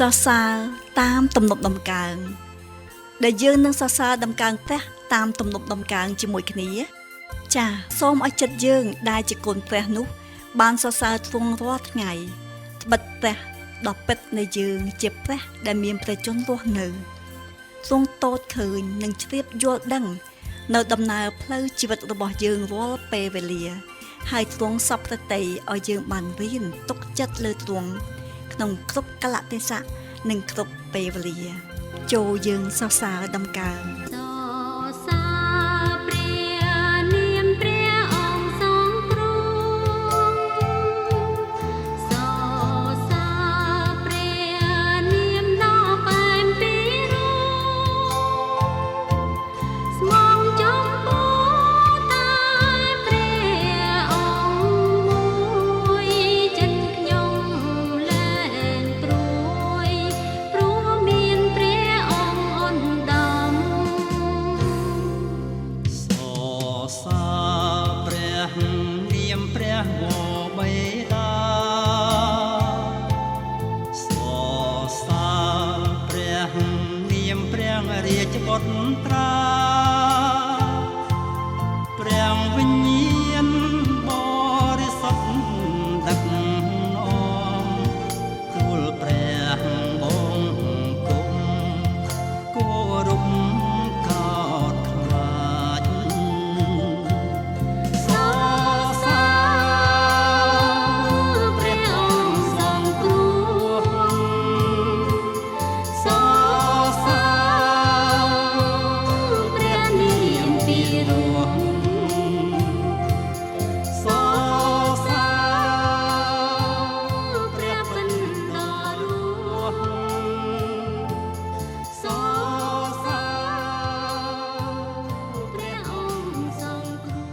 សរសើរតាមទំនុកដំកើងដែលយើងនឹងសរសើរដំកើងព្រះតាមទំនុកដំកើងជាមួយគ្នា ចាសសូមឲ្យចិត្តយើងដែលជាកូនព្រះនោះ បានសរសើរទ្រង់រាល់ថ្ងៃត្បិតព្រះដ៏ពិតនៃយើងជាព្រះដែលមានព្រះជន្មរស់នៅទ្រង់ទតឃើញនិងជ្រាបយល់ដឹង នៅដំណើរផ្លូវជីវិតរបស់យើងរាល់ពេលវេលា ហើយទ្រង់សពប្រតិឲ្យយើងបានរៀនទុកចិត្តលើទ្រង់ក្នុងគ្រប់កលៈទេសៈនិងគ្រប់ពេលវេលា ចូលយើងសរសើរដំកើង សរសើរព្រះនាមព្រះអង្គសង្គ្រោះសរសើរព្រះនាមដ៏កែមពីរោះស្មងចំពោះតែព្រះអង្គមួយចិត្តខ្ញុំលែងព្រួយព្រោះមានព្រះអង្គអណ្ដាម សរសើរព្រះនាមព្រះវរបិតាសរសើរព្រះនាមព្រះរាជបុត្រាព្រះវិញ្ញាណបរិសុទ្ធដឹកនាំទូលព្រះបង្គំគោរពកោតខ្លាច សរសើរ ព្រះអង្គសង្គ្រោះសរសើរព្រះនាមពីរោះ សរសើរ ព្រះពិនដ៏រស់សរសើរព្រះអង្គសង្គ្រោះ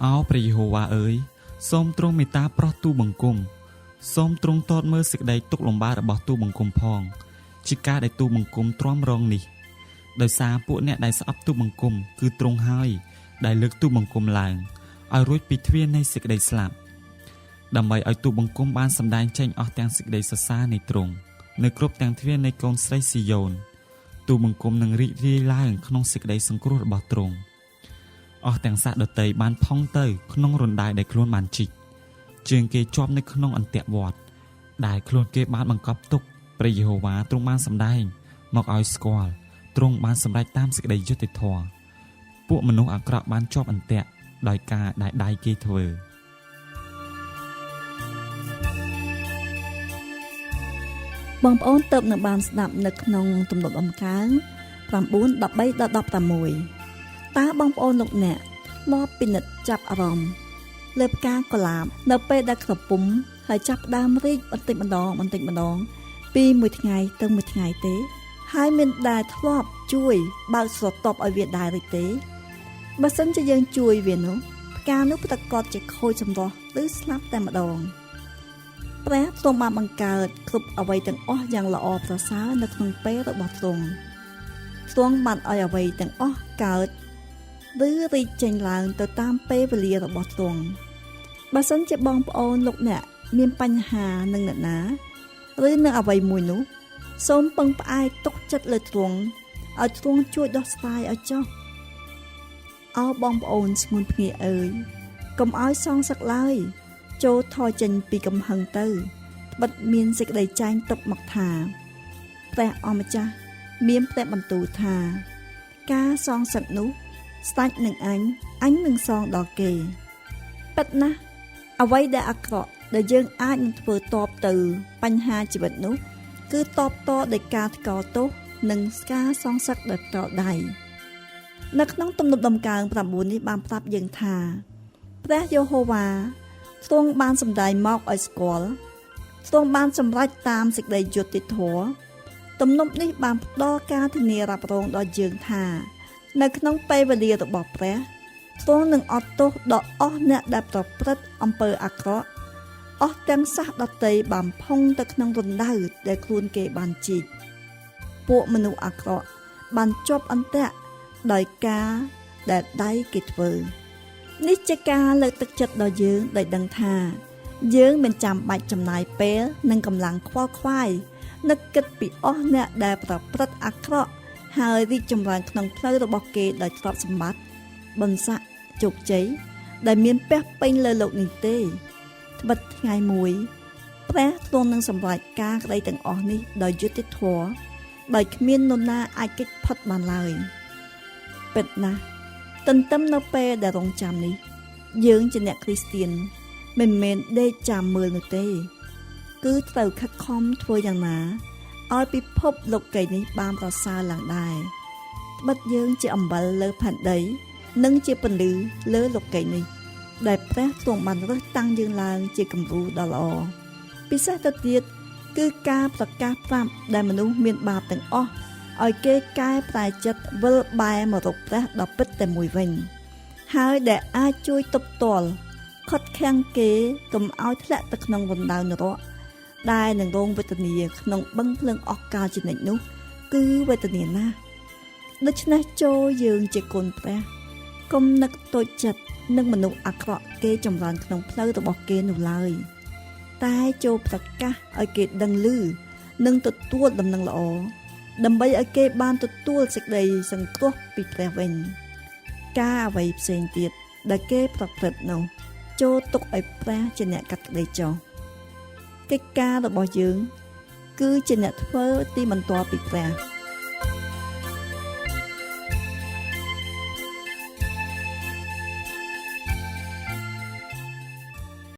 អោព្រះយេហូវ៉ាអើយសូមទ្រង់មេត្តាប្រោះទូបង្គំសូមទ្រង់ទតមើលសេចក្តីទុក្ខលំបាករបស់ទូបង្គំផង ជាការដែលទូបង្គំទ្រាំរងនេះដោយសារពួកអ្នកដែលស្អប់ទូបង្គំគឺទ្រង់ហើយដែលលើកទូបង្គំឡើងឲ្យរួចពីទ្វារនៃសេចក្តីស្លាប់ដើម្បីឲ្យទូបង្គំបានសម្ដែងចេញអស់ទាំងសេចក្តីសរសើរនៃទ្រង់នៅគ្រប់ទាំងទ្វារនៃកូនស្រីស៊ីយ៉ូនទូបង្គំនឹងរីករាយឡើងក្នុងសេចក្តីសង្គ្រោះរបស់ទ្រង់ អស់ទាំងសត្វដតីបានផុងទៅក្នុងរណ្ដៅដែលខ្លួនបានជីកជើងគេជាប់នៅក្នុងអន្ទាក់វត្តដែលខ្លួនគេបានបង្កប់ទុកព្រះយេហូវ៉ាទ្រង់បានសម្ដែងមកឲ្យស្គាល់ទ្រង់បានសម្រេចតាមសេចក្តីយុត្តិធម៌ពួកមនុស្សអាក្រក់បានជាប់អន្ទាក់ដោយការដែលដៃគេធ្វើ បងប្អូនទៅនឹងបានស្ដាប់នៅក្នុងទំនុកដំកើង9 13ដល់16តើបងប្អូនលោកអ្នកធ្លាប់ពិនិត្យចាប់អារម្មណ៍លើផ្កាកុលាបនៅពេលដែលក្រពុំហើយចាប់ផ្ដើមរីកបន្តិចម្ដងបន្តិចម្ដង ពីមួយថ្ងៃទៅមួយថ្ងៃទេ ហើយមានដែលធ្លាប់ជួយបើកស្រទាប់ឲ្យវាដែរឬទេបើសិនជាយើងជួយវានោះផ្កានោះប្រកាសជាខូចសម្រស់ឬស្លាប់តែម្ដង ព្រះទ្រង់បានបង្កើតគ្រប់អ្វីទាំងអស់យ៉ាងល្អប្រសើរនៅក្នុងពេលរបស់ទ្រង់ទ្រង់បានឲ្យអ្វីទាំងអស់កើតឬរីកចេញឡើងទៅតាមពេលវេលារបស់ទ្រង់បើសិនជាបងប្អូនលោកអ្នកមានបញ្ហានឹងអ្នកណាឬនឹងអ្វីមួយនោះសូមពឹងផ្អែកទុកចិត្តលើទ្រង់ឲ្យទ្រង់ជួយដោះស្រាយឲ្យចុះអោបងប្អូនស្ងួនភ្ងាអើយកុំឲ្យសងសឹកឡើយ ចូលថយចេញពីកំហឹងទៅត្បិតមានសេចក្តីចែងទុកមកថាព្រះអម្ចាស់មានព្រះបន្ទូលថា ការសងសឹកនោះស្ដេចនឹងអញអញនឹងសងដល់គេពិតណាស់អ្វីដែលអាក្រក់ដែលយើងអាចនឹងធ្វើតបទៅបញ្ហាជីវិតនោះ គឺតបតដោយការថ្កោលទោសនិងការសងសឹកដោយផ្ទាល់ដៃនៅក្នុងទំនុកដំកើង9នេះបានប្រាប់យើងថាព្រះយេហូវ៉ាទ្រង់បានសម្ដែងមកឲ្យស្គាល់ទ្រង់បានសម្រេចតាមសេចក្តីយុត្តិធម៌ទំនុកនេះបានផ្ដល់ការធានារ៉ាប់រងដល់យើងថា នៅក្នុងពេលវេលារបស់ព្រះទ្រង់នឹងអត់ទោសដល់អស់អ្នកដែលប្រព្រឹត្តអំពើអាក្រក់អ អស់ទាំងសះដតីបានផុងទៅក្នុងរណ្ដៅដែលខ្លួនគេបានជីកពួកមនុស្សអាក្រក់បានជាប់អន្ទាក់ដោយការដែលដៃគេធ្វើនេះជាការលើកទឹកចិត្តដល់យើងដោយដឹងថាយើងមិនចាំបាច់ចំណាយពេលនិងកម្លាំងខ្វល់ខ្វាយនឹកគិតពីអស់អ្នកដែលប្រព្រឹត្តអាក្រក់ហើយរីកចម្រើនក្នុងផ្លូវរបស់គេដោយទ្រព្យសម្បត្តិបុណ្យស័ក្តិជោគជ័យដែលមានពាសពេញលើលោកនេះទេត្បិតថ្ងៃមួយព្រះទ្រង់នឹងសម្រេចការក្តីទាំងអស់នេះដោយយុត្តិធម៌ដោយគ្មាននរណាអាចគេចផុតបានឡើយពិតណាស់ទន្ទឹមនៅពេលដែលរងចាំនេះយើងជាអ្នកគ្រីស្ទៀនមិនមែនដេកចាំមើលនោះទេគឺត្រូវខិតខំធ្វើយ៉ាងណាឲ្យពិភពលោកីយ៍នេះបានប្រសើរឡើងដែរត្បិតយើងជាអំបិលលើផែនដីនិងជាពន្លឺលើលោកីយ៍នេះដែលព្រះទ្រង់បានរើសតាំងយើងឡើងជាគំរូដ៏ល្អពិសេសទៅទៀតគឺការប្រកាសប្រាប់ដែលមនុស្សមានបាបទាំងអស់ឲ្យគេកែប្រែចិត្តវិលបែរមករកព្រះដ៏ពិតតែមួយវិញហើយដែលអាចជួយទប់ទល់ខត់ខាំងគេកុំឲ្យធ្លាក់ទៅក្នុងរណ្ដៅនរកដែលនឹងរងវេទនាក្នុងបឹងភ្លើងអស់កលជានិច្ចនោះគឺវេទនាណាស់ដូច្នេះចូលយើងជាគុណព្រះកុំនឹកតូចចិត្តនឹងមនុស្សអាក្រក់គេចម្រើនក្នុងផ្លូវរបស់គេនោះឡើយតែចូលប្រកាសឲ្យគេដឹងឮនិងទទួលដំណឹងល្អដើម្បីឲ្យគេបានទទួលសេចក្តីសង្គ្រោះពីព្រះវិញការអ្វីផ្សេងទៀតដែលគេប្រព្រឹត្តនោះចូលទុកឲ្យព្រះជាអ្នកកាត់ក្តីចុះកិច្ចការរបស់យើងគឺជាអ្នកធ្វើទីបន្ទាល់ពីព្រះ។